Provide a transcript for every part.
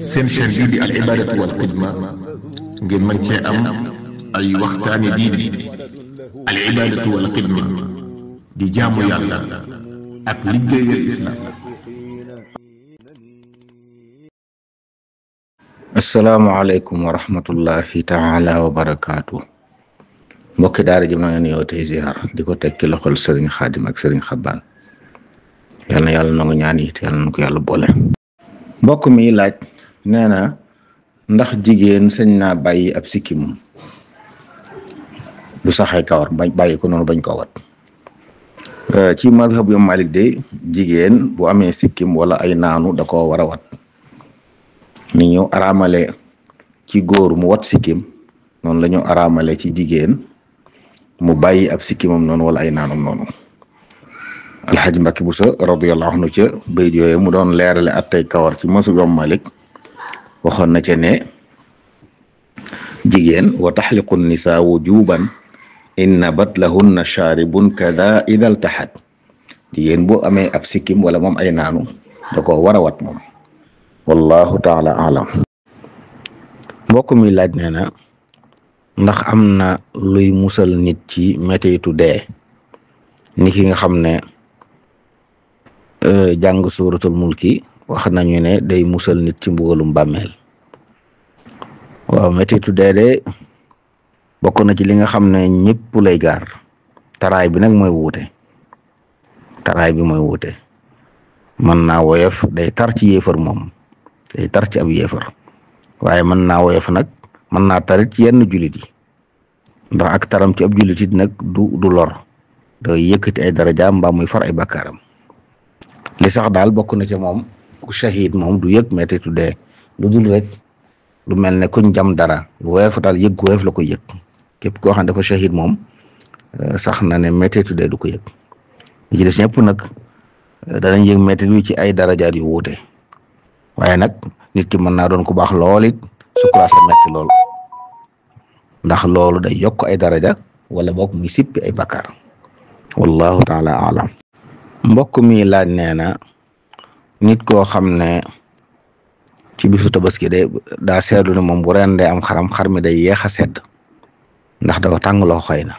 seen chaîne bii di al ibadatu wal xidma ngeen mën cee am ay waxtaani diine al ibadatu wal xidma di jaamu yàlla ak liggéeyal islam. asalaamaaleykum wa rahmatullahi taala wa barakaatu. mbokki daara ji maa ngi nuyoo tey ziar di ko tekki loxol sëriñ xaadim ak sëriñ xabbaan yal na yàlla nangu ñaan yi te yàlla na ko yàlla boole. mbokk mi laaj nee na ndax jigéen sañ naa bàyyi ab sikkim du saxee kawar bàyyi ko noonu bañ ko wat. ci madhab yu Malik de jigéen bu amee sikkim wala ay naanu da koo war a wat ni ñu araamale ci góor mu wat sikkim noonu la ñu araamale ci jigéen mu bàyyi ab sikkimam noonu wala ay naanum noonu. alxaj Mbàkke Buso radiyallahu anhu ca bayit yooyu mu doon leerale attey kawar ci masu yom Malik waxoon na ca ne jigéen wa taxliqu nisaa wujuban in nabat lahunna shaaribun kada idal taxat jigéen bu amee ab sikkim wala moom ay naanu da ko war a wat moom wallahu taala alam. mbokk mi laaj nee na ndax am na luy musal nit ci mettitu dee ni ki nga xam ne jàng suuratul mulki wax nañu ne day musal nit ci mbugalum bàmmeel. waaw mettitu dee de bokk na ci li nga xam ne ñëpp lay gaar taraay bi nag mooy wuute mën naa woyof day tar ci yéefar moom day tar ci ab yéefar waaye mën naa woyof nag mën naa tarit ci yenn jullit yi ndax ak taram ci ab jullit it nag du lor day yëkkati ay darajaam mbaa muy far ay bakkaaram li sax daal bokk na ci moom ku shahid moom du yëg mettitu dee lu dul rek lu mel ne kuñ jam dara lu woyof daal yëg woyof la ko yëg képp koo xam ne dafa shahid moom sax na ne mettitu dee du ko yëg li ci des ñëpp nag danañ yëg mettit wi ci ay darajaat yu wuute waaye nag nit ki mën naa doon ku baax lool it sukuraat sa metti lool ndax loolu day yokk ay daraja wala boog muy sippi ay bakkaar wallahu taala alam. mbokk mi laaj nee na nit koo xam ne ci bisu tabaski de daa seetlu ne moom bu rendee am xar mi day yeex a sedd ndax dafa tàng loxo xëy na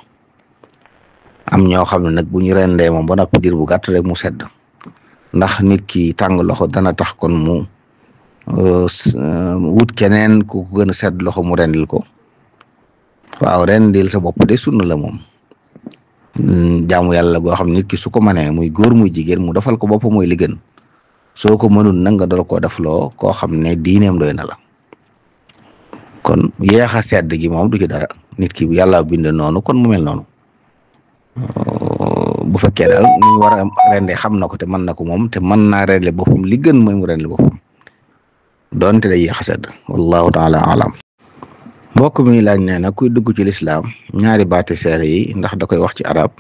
am ñoo xam ne nag bu ñu rendee moom ba noppi diir bu gàtt rek mu sedd ndax nit ki tàng loxo dana tax kon mu wut keneen ku gën a sedd loxo mu rendil ko. waaw rendil sa bopp de sunna la moom jaamu yàlla goo xam nit ki su ko mënee muy góor muy jigéen mu defal ko bopp mooy li gën soo ko mënul nag nga dal koo defloo koo xam ne diineem doy na la kon yeex a sedd gi moom du ci dara nit ki yàlla bind noonu kon mu mel noonu bu fekkee daal ni ñu war a rende xam na ko te mën na ko moom te mën naa rendle boppam li gën mooy mu rendle boppam doonte day yeex a sedd wallahu taala alam. mbokk mi laaj nee na kuy dugg ci lislaam ñaari baati seere yi ndax da koy wax ci arab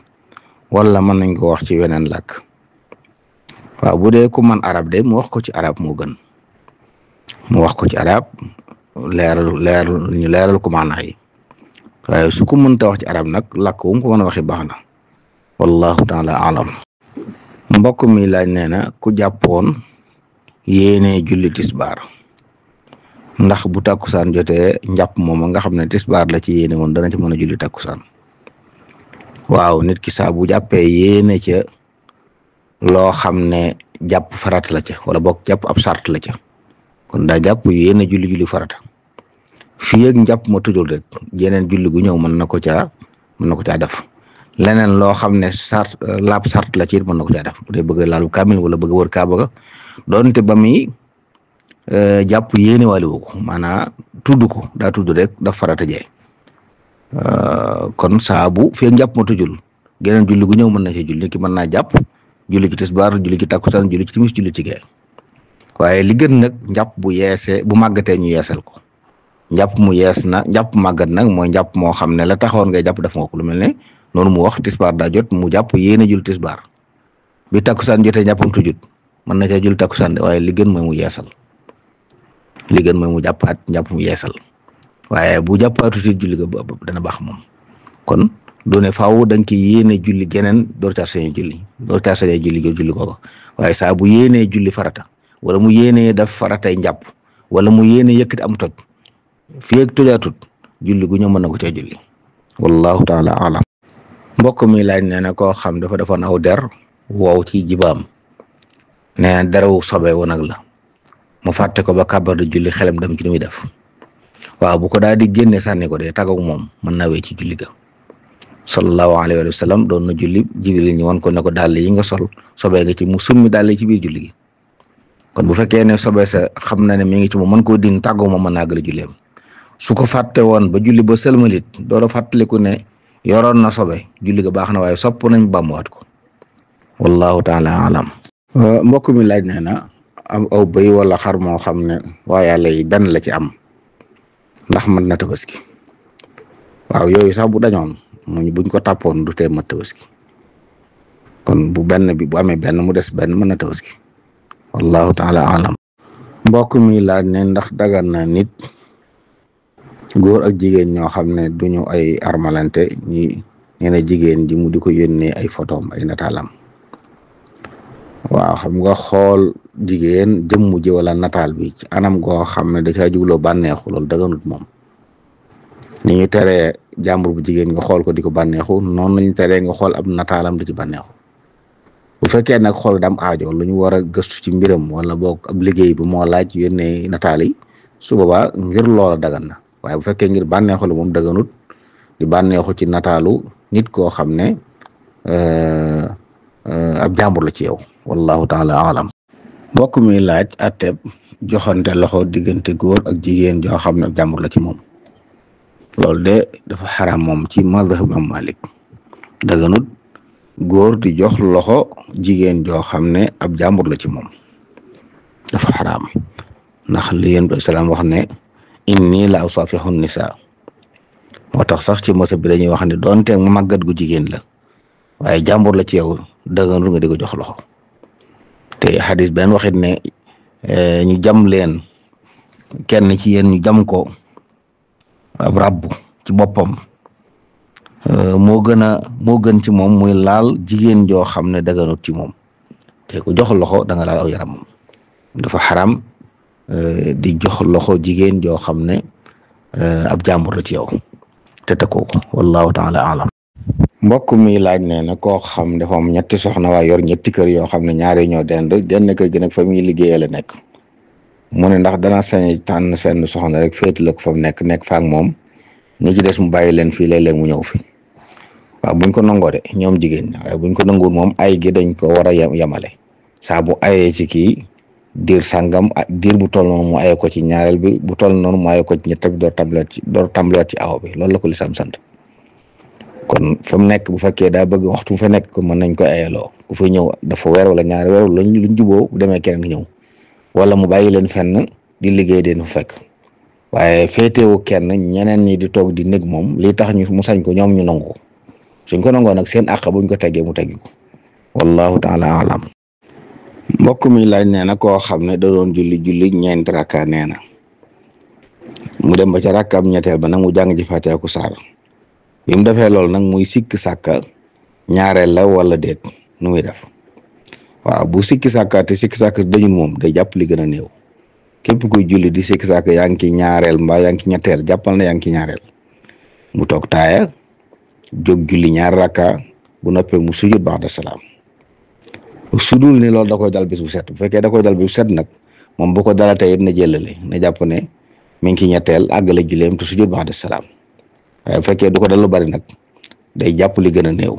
wala mën nañ ko wax ci weneen làkk. waaw bu dee ku man arab de mu wax ko ci arab moo gën mu wax ko ci arab leeral ko maanaa yi waaye su ko mënta wax ci arab nag làkk wu mu ko mën a waxi baax na wallahu taala alam. mbokk mi laaj nee na ku jàppoon yéene julli tisbaar ndax bu takkusaan jotee njàpp moom nga xam ne tisbaar la ci yéene woon dana ci mën a julli takkusaan. waaw nit ki saa bu jàppee yéene ca loo xam ne jàpp farata la ca wala boog jàpp ab sart la ca kon daa jàpp yéene julli farata fii ak njàpp ma tujul rek yeneen julli gu ñëw mën na ko caa def leneen loo xam ne sart laab sart la ci it mën na ko caa def bu dee bëgg laalu kaamil wala bëgg wër kaaba ga doonte ba muy jàpp yéene waale wu ko maanaam tudd ko daa tudd rek daf farata jee kon saa bu fee njàpp ma tujul geneen julli gu ñëw mën na ci julli ki mën naa jàpp julli ci tisbaar julli ci takkusaan julli ci timis julli ci gee waaye li gën nag njàpp bu yeesee bu màggatee ñu yeesal ko njàpp mu yees na njàpp màggat nag mooy njàpp moo xam ne la taxoon ngay jàpp def nga ko lu mel ne noonu mu wax tisbaar daa jot mu jàpp yéene jul tisbaar bi takkusaan jotee njàppam tujut mën na cee julli takkusaan de waaye li gën mooy mu yeesal li gën mooy mu jàppaat njàpp mu yeesal waaye bu jàppaatu ci julli ga dana baax moom kon doone faaw da nga ki yéene julli geneen door caa sañee julli ko waaye saa bu yéenee julli farata wala mu yéenee def faratay njàpp wala mu yéene yëkkati am toj fii ak tojaatut julli gu ñëw mën na ko cee julli wallahu taala alam. mbokk mi laaj nee na koo xam dafa defoon aw der wow ci jibaam nee na derawu sobe woon nag la mu fàtte ko ba kàbbar di julli xelam dem ci li muy def waaw bu ko daal di génne sànni ko de tàggoog moom mën naa wéy ci julli ga. sallallahu alayhi wa sallam doon na julli Jibril ñu won ko ne ko dàll yi nga sol sobee nga ci mu summi dàll yi ci biir julli gi kon bu fekkee ne sobee sa xam na ne mi ngi ci moom mën koo din tàggoog moom mën naa gën a julleem su ko fàtte woon ba julli ba sëlmalit doo fàttaliku ne yoroon na sobe julli ga baax na waaye sopp nañ bàmmuwaat ko wallahu taala alam. mbokk mi laaj nee na am aw bëy wala xar moo xam ne waa yàlla yi benn la ci am ndax mën na tabaski waaw yooyu sax bu dañoon buñ ko tàppoon du tee mat tabaski kon bu benn bi bu amee benn mu des benn mën na tabaski wallahu taala alam. mbokk mi laaj ne ndax dagan na nit góor ak jigéen ñoo xam ne duñu ay armalante ñi nee na jigéen ji mu di ko yónnee ay photom ay nataalam waaw xam nga xool jigéen jëmm ji wala nataal bi ci anam goo xam ne da caa jugloo bànneexu loolu daganut moom ni ñu teree jàmbur bu jigéen nga xool ko di ko bànneexu noonu lañu teree nga xool ab nataalam di ci bànneexu bu fekkee nag xool dam aajo lu ñu war a gëstu ci mbiram wala boog ab liggéey bi moo laaj yónnee nataal yi su boobaa ngir loola dagan na waaye bu fekkee ngir bànneexu la moom daganut di bànneexu ci nataalu nit koo xam ne ab jàmbur la ci yow wallahu taala alam. mbokk mi laaj atteb joxante loxo diggante góor ak jigéen joo xam ne ab jàmbur la ci moom loolu de dafa xaram moom ci madhab Imam Malik daganut góor di jox loxo jigéen joo xam ne ab jàmbur la ci moom dafa xaram ndax li Yonent bi salaam wax ne inni la usafihu nisa moo tax sax ci mosab bi dañuy wax ne doonte mu màggat gu jigéen la waaye jàmbur la ci yow daganut nga di ko jox loxo te xadis beneen waxit ne ñu jam leen kenn ci yéen ñu jam ko ab rabbu ci boppam moo gën ci moom muy laal jigéen joo xam ne daganut ci moom te ku jox loxo da nga laal aw yaramam dafa xaram di jox loxo jigéen joo xam ne ab jàmbur la ci yow te takkoo ko wallahu taala alam. mbokk mi laaj nee na koo xam dafa am ñetti soxna waaye yor ñetti kër yoo xam ne ñaari ñoo dend genn kër gi nag fa muy liggéeyee la nekk mu ne ndax dana sañ tànn seen soxna rek féeti la ko fa mu nekk fa ak moom ñi ci des mu bàyyi leen fii léeg-léeg mu ñëw fi waaw buñ ko nangoo de ñoom jigéen ñi waaye buñ ko nanguwul moom ay gi dañ ko war a yemale saa bu ayee ci kii diir sàngam diir bu toll noonu mu ayee ko ci ñaareel bi bu toll noonu mu ayee ko ci ñett bi door tàmbaliwaat ci awo bi loolu la ko lislaam sant kon fa mu nekk bu fekkee daa bëgg waxtu mu fa nekk ko mën nañ koy ayeloo ku fa ñëw dafa weer wala ñaari weer luñ juboo bu demee keneen ñëw wala mu bàyyi leen fenn di liggéey den fa fekk waaye féetewu kenn ñeneen ñi di toog di nekk moom li tax ñu mu sañ ko ñoom ñu nangu suñ ko nangoo nag seen àq buñ ko teggee mu teggi ko wallahu taala alam. mbokk mi laaj nee na koo xam ne da doon julli ñeenti rakka nee na mu dem ba ca rakkaam ñetteel ba nag mu jàng ci Faatiha ku saar bi mu defee loolu nag muy sikki sàkka ñaareel la wala déet nu muy def waaw bu sikki sàkka te sikki sàkka dañul moom day jàpp li gën a néew képp kuy julli di sikki sàkka yaa ngi ci ñaareel mbaa yaa ngi ci ñetteel jàppal na yaa ngi ci ñaareel mu toog taaya jóg julli ñaar rakka bu noppee mu sujud ba'da salaam su dul ni loolu da koy dal bis bu set bu fekkee da koy dal bis bu set nag moom bu ko dalatee it na jëlale na jàpp ne mi ngi ci ñetteel àggale julleem te sujud ba'da salaam waaye bu fekkee du ko dal lu bari nag day jàpp li gën a néew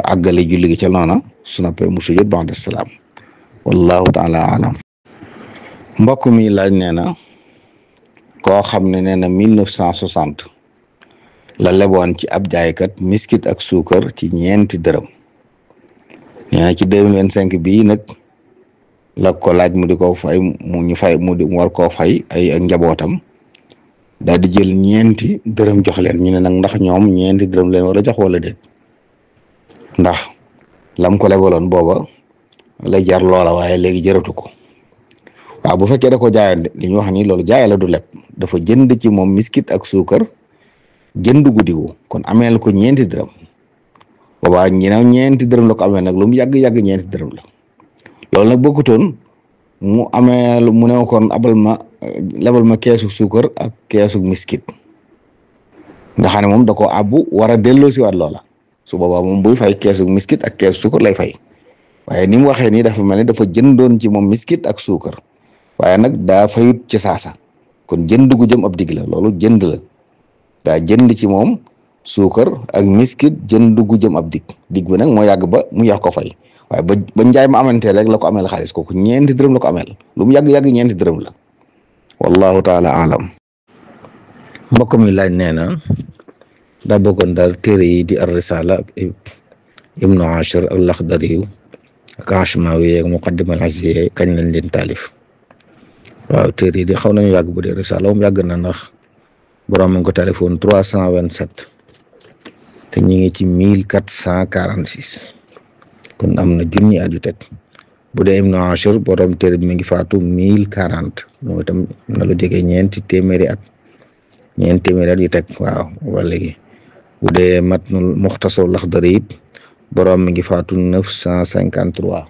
àggale julli gi ca noona su noppee mu sujud ba'da salaam wallahu taala alam. mbokk mi laaj nee na koo xam ne nee na 1960 la leboon ci ab jaaykat miskit ak suukar ci ñeenti dërëm nee na ci 2025 bii nag la ko laaj mu di ko fay mu war koo fay ay ak njabootam daal di jël ñeenti dërëm jox leen ñu ne nag ndax ñoom ñeenti dërëm leen war a jox wala déet ndax lam ko lebaloon booba lay jar loola waaye léegi jëratu ko waaw bu fekkee da ko jaayande li ñu wax ni loolu jaay la du leb dafa jënd ci moom miskit ak suukar jënd guddiwu kon ameel ko ñeenti dërëm boobaa ñeenti dërëm la ko amee nag lu mu yàgg-yàgg ñeenti dërëm la loolu nag bokkutoon mu amee mu ne kon lebal ma keesu suukar ak keesu miskit nga xam ne moom da ko abbu war a delloo si waat loola su boobaa moom buy fay keesu miskit ak keesu suukar lay fay waaye ni mu waxee nii dafa mel ni dafa jëndoon ci moom miskit ak suukar waaye nag daa fayut ci saasa kon jënd gu jëm ab digg la loolu jënd la daa jënd ci moom suukar ak miskit jënd gu jëm ab digg bi nag moo yàgg ba mu yàq ko fay waaye ba njaay ma amantee rek la ko ameel xaalis kooku ñeenti dërëm la ko ameel lu mu yàgg-yàgg ñeenti dërëm la wallahu taala alam. mbokk mi laaj nee na daa bëggoon daal téere yi di ar-risala ak ibnu ashir ak laxdariyu ak ashmawi ak muqaddima al-izziya kañ lañ leen taalif. waaw téere yi di xaw nañu yàgg bu dee risala moom yàgg na ndax borom mi ngi ko téléphone 327 te ñi ngi ci 1446 kon am na junni at yu teg bu dee Ibnu Ashur borom téere bi mi ngi faatu 1040 moom itam am na lu jege ñeenti téeméeri at yu teg waaw wala léegi bu dee Matnul Muxtasar Laxdari it borom mi ngi faatu 953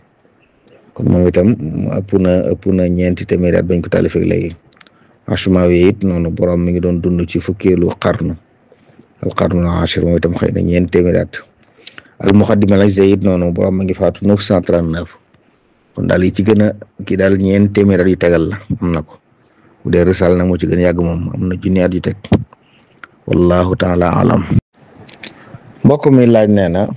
kon moom itam ëpp na ñeenti téeméeri at bañ ko taalifee léegi. Ashmawi it noonu borom mi ngi doon dund ci fukkeelu qarnu al qarnu ashir moom itam xëy na ñeenti téeméeri at al muqaddima al-izziya it noonu borom mi ngi faatu 939 kon daal yi ci gën a kii daal ñeenti téeméeri at yu tegal la am na ko bu dee risal nag moo ci gën a yàgg moom am na junni at yu teg wallahu taala alam. mbokk mi laaj nee na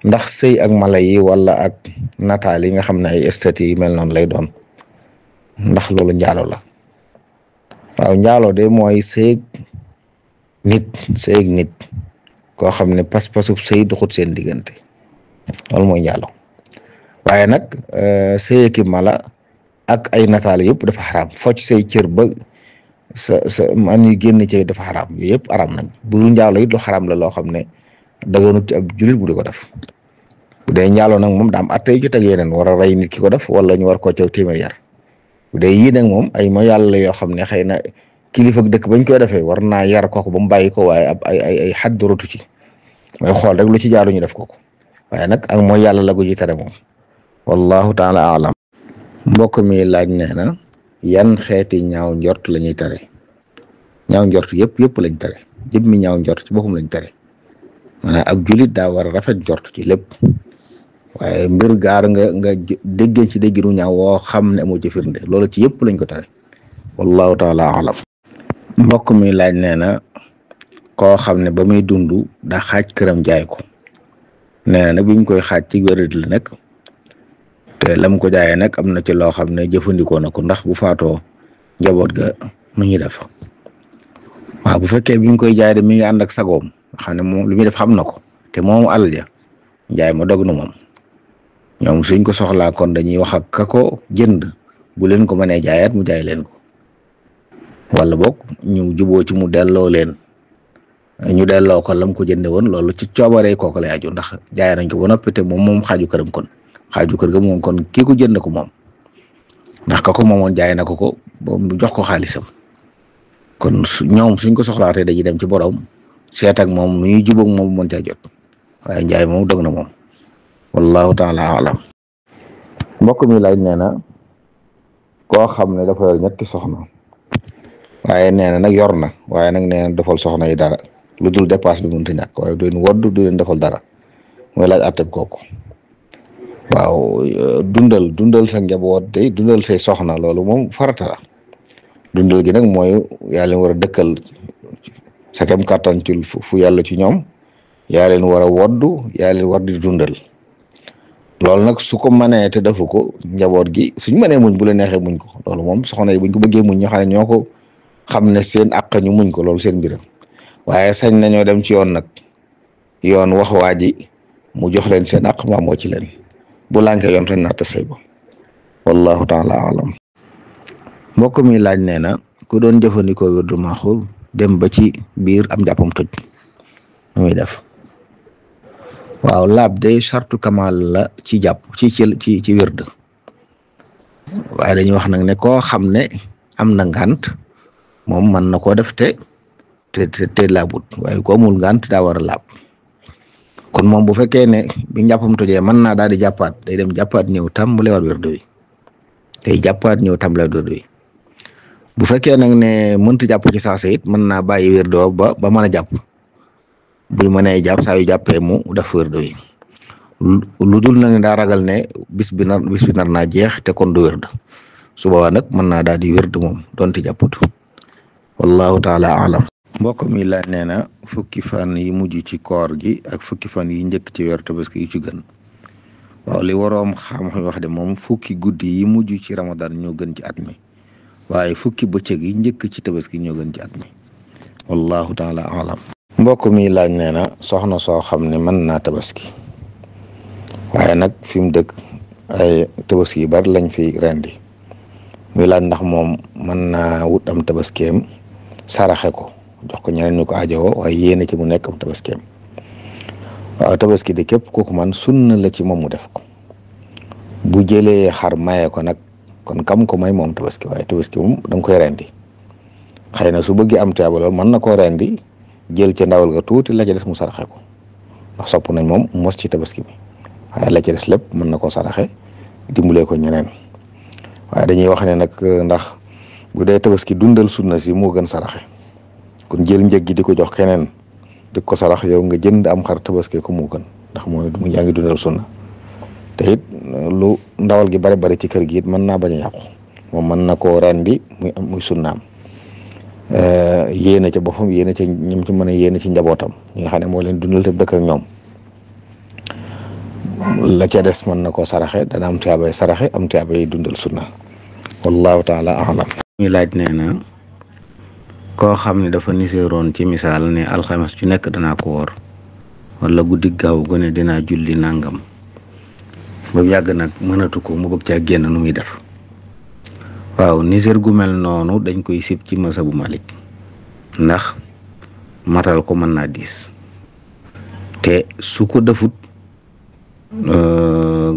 ndax sëy ak mala yi wala ak nataal yi nga xam ne ay esthétique yi mel noonu lay doon ndax loolu njaalo la. waaw njaaloo de mooy sëy nit koo xam ne pas-pasub sëy doxut seen diggante loolu mooy njaaloo waaye nag sëy ki mala ak ay nataal yëpp dafa xaraam focc say cër ba sa man yu génn ci dafa xaraam yooyu yëpp xaraam nañ bu dul njaaloo it lu xaraam la loo xam ne daganut ci ab jullit bu di ko def bu dee njaaloo nag moom daa am atte yu ci teg yeneen war a rey nit ki ko def wala ñu war koo caw téeméer yar bu dee yii nag moom ay ma yàlla yoo xam ne xëy na kilifa dëkk bañ koy defee war naa yar kooku ba mu bàyyi ko waaye ab ay xadd rotu ci mooy xool rek lu ci jaaru ñu def kooku waaye nag ak mooy yàlla la ko ji tere moom wallahu taala alam. mbokk mi laaj nee na yan xeeti ñaaw njort la ñuy tere ñaaw njort yëpp lañ tere jëmmi ñaaw njort ci boppam lañ tere maanaam ab julit daa war a rafet njort ci lépp waaye mbir gaar nga déggee ci dégginu ñaaw woo xam ne amoo ci firnde loolu ci yëpp lañ ko tere wallahu taala alam. mbokk mi laaj nee na koo xam ne ba muy dund daa xaaj këram jaay ko nee na nag bi mu koy xaaj ci wér la nekk te lam ko jaayee nag am na ci loo xam ne jëfandikoo na ko ndax bu faatoo njaboot ga nu ñuy def waaw bu fekkee bi mu koy jaay de mi ngi ànd ak sagoom xam ne moom lu muy def xam na ko te moomu alal ja jaay ma dog na moom ñoom suñ ko soxlaa kon dañuy wax ak ka ko jënd bu leen ko mënee jaayaat mu jaay leen ko wala boog ñu juboo ci mu delloo leen ñu delloo ko lam ko jënde woon loolu ci coobaree kooku lay aju ndax jaay nañ ko ba noppi te moom xaaju këram kon xaaju kër ga moom kon kii ko jënd ko moom ndax ka ko moomoon jaay na ko mu jox ko xaalisam kon ñoom suñ ko soxlaatee dañuy dem ci borom seet ak moom nu ñuy jubóog moom mën caa jot waaye njaay moom dog na moom wallahu taala alam. mbokk mi laaj nee na koo xam ne dafa yor ñetti soxna waaye nee na nag yor na waaye nag nee na defal soxna yi dara lu dul dépasse bi mënut a ñàkk waaye du leen wodd du leen defal dara mooy laaj atteb kooku. waaw dundal sa njaboot day dundal say soxna loolu moom farata la dundal gi nag mooy yaa leen war a dëkkal sa kem kàttan ci fu yàlla ci ñoom yaa leen war a woddu yaa leen war di dundal loolu nag su ko mënee te defu ko njaboot gi suñ mënee muñ bu la neexee muñ ko loolu moom soxna yi buñ ko bëggee muñ ñoo xam ne ñoo ko xam ne seen àq ñu muñ ko loolu seen mbiram waaye sañ nañoo dem ci yoon nag yoon wax waa ji mu jox leen seen àq moo ci leen bu lànkee yoon ren naata sëy ba wallahu taala alam. mbokk mi laaj nee na ku doon jëfandikoo wirdu maaxu dem ba ci biir am jàppam tëj muy def waaw laab day sartu kamal la ci jàpp ci wird waaye dañuy wax nag ne koo xam ne am na ngànt moom mën na koo def te laabut waaye ko amul ngànt daa war a laab kon moom bu fekkee ne bi njàppam tojee mën naa daal di jàppaat day dem jàppaat ñëw tàmbalewaat wirdu wi tey jàppaat ñëw tàmbale wérdu wi bu fekkee nag ne mënta jàpp ci saasa it mën naa bàyyi wérdu ba mën a jàpp bu mënee jàpp saa yu jàppee mu def wérdu wi lu dul nag ne daa ragal ne bis bi nar naa jeex te kon du wérdu su boobaa nag mën naa daal di wérdu moom donte jàpput wallahu taala alam. mbokk mi laaj nee na fukki fan yi mujj ci koor gi ak fukki fan yi njëkk ci weeru tabaski yu ci gën waaw li waroom xam-xam wax de moom fukki guddi yi mujj ci ramadan ñoo gën ci at mi waaye fukki bëccëg yi njëkk ci tabaski ñoo gën ci at mi wallahu taala alam. mbokk mi laaj nee na soxna soo xam ne mën naa tabaski waaye nag fi mu dëkk ay tabaski yu bari lañ fi rendi muy laaj ndax moom mën naa wut am tabaskeem saraxe ko jox ko ñeneen ñu ko aajowoo waaye yéene ci mu nekk am tabaskeem waaw tabaski de képp kooku man sunna la ci moom mu def ko bu jëlee xar maye ko nag kon kam ko may moom tabaski waaye tabaski moom da nga koy rendi xëy na su bëggee am tiyaaba lool mën na koo rendi jël ca ndawal ga tuuti la ca des mu saraxe ko ndax sopp nañ moom mos ci tabaski bi waaye la ca des lépp mën na koo saraxe dimbalee ko ñeneen waaye dañuy wax ne nag ndax bu dee tabaski dundal sunna si moo gën saraxe kon jël njëg gi di ko jox keneen di ko sarax yow nga jënd am xar tabaski ko moo gën ndax mooy mu yaa ngi dundal sunna te it lu ndawal gi bari ci kër gi it mën naa bañ a yàqu moom mën na koo rendi muy sunnaam yéene ca boppam yéene ca ñim ci mën a yéene ci njabootam ñi nga xam ne moo leen dundal te dëkk ak ñoom la ca des mën na koo saraxe dana am tiyaabay saraxe am tiyaabay dundal sunna wallahu taala alam. ñu laaj nee na koo xam ne dafa niseeroon ci misaal ne alxames ci nekk danaa ko woor wala guddi gaaw gu ne dinaa julli nangam ba yàgg nag mënatu ko mu bëgg caa génn nu muy def waaw niseer gu mel noonu dañ koy sib ci masabu Malik ndax matal ko mën naa diis te su ko defut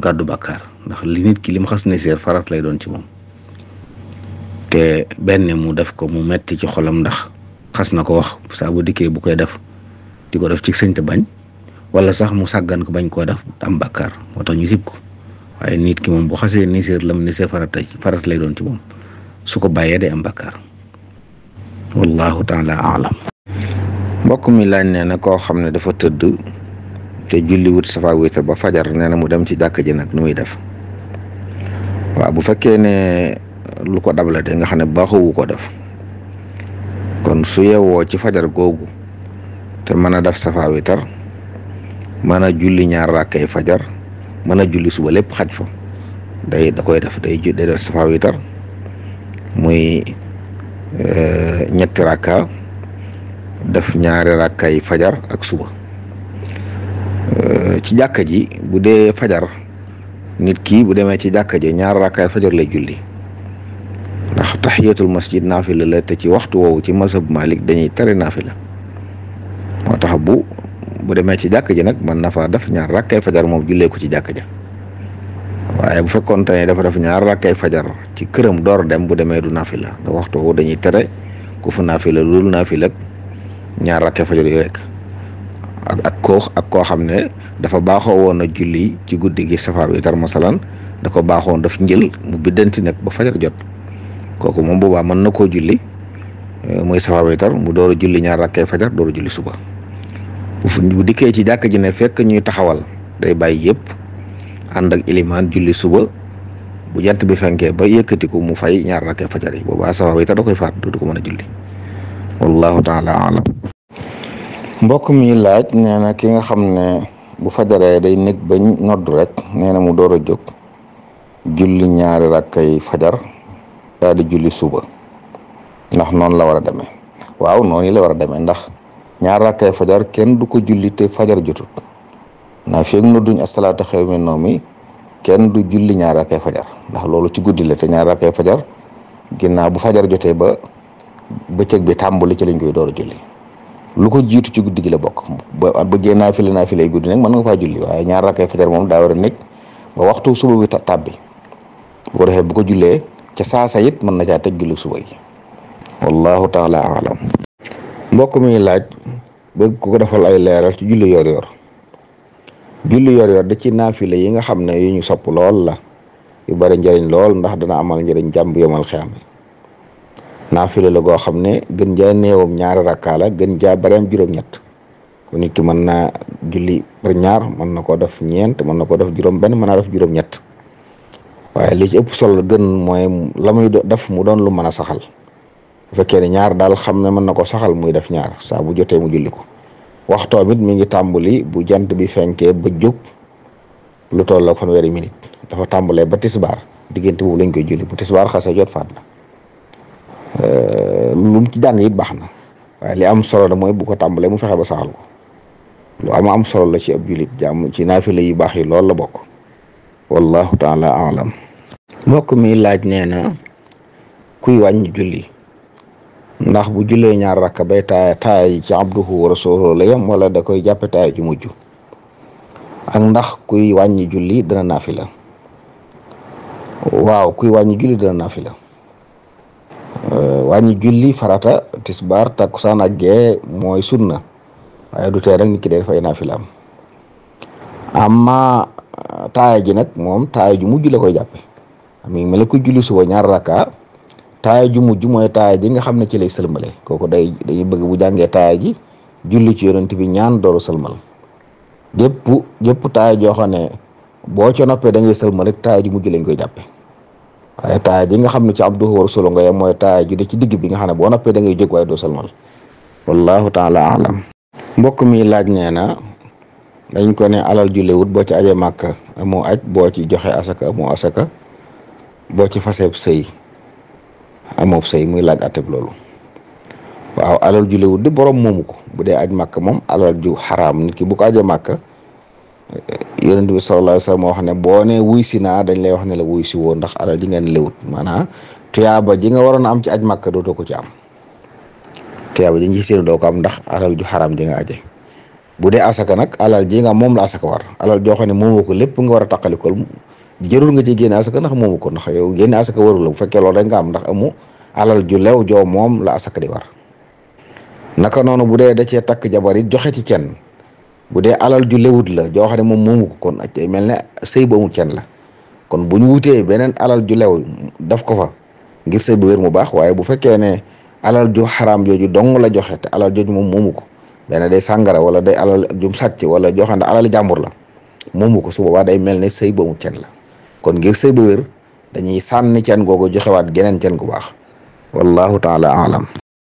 gàddu bàkkaar ndax li nit ki lim xas niseer farat lay doon ci moom te benn mu def ko mu metti ci xolam ndax xas na ko wax saa bu dikkee bu koy def di ko def ci sëñ te bañ wala sax mu sàggan ko bañ koo def am bàkkaar moo tax ñu sib ko waaye nit ki moom bu xasee niseer lam niseer farat lay doon ci moom su ko bàyyee day am bàkkaar wallahu taala alam. mbokk mi laaj nee na koo xam ne dafa tëdd te julli wut safa witar ba fajar nee na mu dem ci jàkk ji nag nu muy def waaw bu fekkee ne lu ko dabla de nga xam ne baaxuwu ko def kon su yewoo ci fajar googu te mën a def safa witar mën a julli ñaar rakkay fajar mën a julli suba lépp xaj fa da koy def day def safa witar muy ñetti rakka def ñaari rakkay fajar ak suba ci jàkka ji bu dee fajar nit ki bu demee ci jàkka ji ñaar rakkay fajar lay julli ndax tahiyatul masjid naafila la te ci waxtu woowu ci mazhab Malik dañuy tere naafila moo tax bu demee ci jàkka ji nag mën na faa def ñaar rakkay fajar moom jullee ko ci jàkka ja waaye bu fekkoon te ne dafa def ñaar rakkay fajar ci këram door dem bu demee du naafila da waxtu woowu dañuy tere ku fa naafila loolu naafila ñaar rakkay fajar yu rek ak koo xam ne dafa baaxoo woon a julli ci guddi gi safa witar masalan da ko baaxoon daf njël mu biddanti nag ba fajar jot kooku moom boobaa mën na koo julli mooy safa witar mu door a julli ñaar rakkay fajar door a julli suba bu dikkee ci jàkk ji ne fekk ñuy taxawal day bàyyi yëpp ànd ak ilimaan julli suba bu jant bi fenkee ba yëkkatiku mu fay ñaar rakkay fajar yi boobaa safa witar da koy faat du ko mën a julli wallahu taala alam. mbokk mi laaj nee na ki nga xam ne bu fajaree day nekk bañ noddu rek nee na mu door a jóg julli ñaari rakkay fajar daal di julli suba ndax noonu la war a demee waaw noonu la war a demee ndax ñaari rakkay fajar kenn du ko julli te fajar jotut naa feeg nodduñ asalaatu xayrun minan nawmi kenn du julli ñaari rakkay fajar ndax loolu ci guddi la te ñaari rakkay fajar ginnaaw bu fajar jotee ba bëccëg bi tàmbali ci lañ koy door a julli lu ko jiitu ci guddi gi la bokk ba bëggee naafila yi guddi nag mën nga faa julli waaye ñaar rakkay fajar moom daa war a nekk ba waxtu suba bi tàbbi bu ko defee bu ko jullee ca saasa it mën na caa teg julli suba gi wallahu taala alam. mbokk mi laaj bëgg ko defal ay leeral ci julli yor yor da ci naafila yi nga xam ne yu ñu sopp lool la yu bari njëriñ lool ndax dana amal njëriñ jàmm yomal xiyam naafila la goo xam ne gën jaa néewam ñaari rakkaa la gën jaa bareem juróom-ñett ko nit ki mën naa julli par ñaar mën na ko def ñeent mën na ko def juróom-benn mën naa def juróom-ñett waaye li ci ëpp solo gën mooy la muy def mu doon lu mën a saxal bu fekkee ne ñaar daal xam ne mën na ko saxal muy def ñaar saa bu jotee mu julli ko waxtoom it mi ngi tàmbali bu jant bi fenkee ba jóg lu toll ak fanweeri minute dafa tàmbalee ba tisbaar diggante boobu lañ koy julli bu tisbaar xasee jot faat na lu mu ci jàng it baax na waaye li am solo la mooy bu ko tàmbalee mu fexe ba saxal ko lu am solo la ci ab jullit jàmm ci naafila yu baax yi loolu la bokk wallahu taala alam mbokk mi laaj nee na kuy wàññi julli ndax bu jullee ñaar rakka bay taaya yi ci abduhu wa rasuluhu la yem wala da koy jàppe taaya ju mujj ak ndax kuy wàññi julli dana naafila waaw kuy wàññi julli dana naafila wàññi julli farata tisbaar takkusaan ak gee mooy sunna waaye du tee rek nit ki day dafay naafilaam amma taaya ji nag moom taaya ju mujj la koy jàppe mi ngi mel ne ku julli suba ñaar rakka taaya ju mujj mooy taaya ji nga xam ne ci lay sëlmale kooku dañuy bëgg bu jàngee taaya ji julli ci yonent bi ñaan dooru sëlmal gépp taaya joo xam ne boo ca noppee da ngay sëlmal rek taaya ju mujj lañ koy jàppe waaye taaya ji nga xam ne ci abduhu wa rasuluhu nga yem mooy taaya ju de ci digg bi nga xam ne boo noppee da ngay jóg waaye doo sëlmal wallahu taala alam mbokk mi laaj nee na dañ ko ne alal ju lewut boo ci aje màkka amoo aj boo ci joxe asaka amoo asaka boo ci faseeb sëy amoo sëy muy laaj ateb loolu waaw alal ju lewut di borom moomu ko bu dee aj màkk moom alal ju xaraam nit ki bu ko aje màkk yonent bi sallallahu alayhi wasallam wax ne boo ne wuy si naa dañ lay wax ne la wuy si woo ndax alal ji ngeen lewut maanaam tuyaaba ji nga waroon a am ci aj màkk dootoo ko ci am tuyaaba ji ngi seenu doo ko am ndax alal ju xaraam ji nga aje bu dee asaka nag alal ji nga moom la asaka war alal joo xam ne moomoo ko lépp nga war a taqalikool jërul nga ci génne asaka ndax moomu ko ndax yow génne asaka warul la bu fekkee loolu rek nga am ndax amu alal ju lew joo moom la asaka di war naka noonu bu dee da cee takk jabar it joxe ci cen bu dee alal ju lewut la joo xam ne moom moomu ko kon ak mel ne sëy bu amul cen la kon bu ñu wutee beneen alal ju lew daf ko fa ngir sëy bu wér mu baax waaye bu fekkee ne alal ju xaraam jooju dong la joxe te alal jooju moom moomu ko dana day sàngara wala day alal jum sàcc wala joo xam ne alal jàmbur la moomu ko su boobaa day mel ne sëy bu amul cen la kon ngir sëy bu wér dañuy sànni cen googu joxewaat geneen cen gu baax wallahu taala alam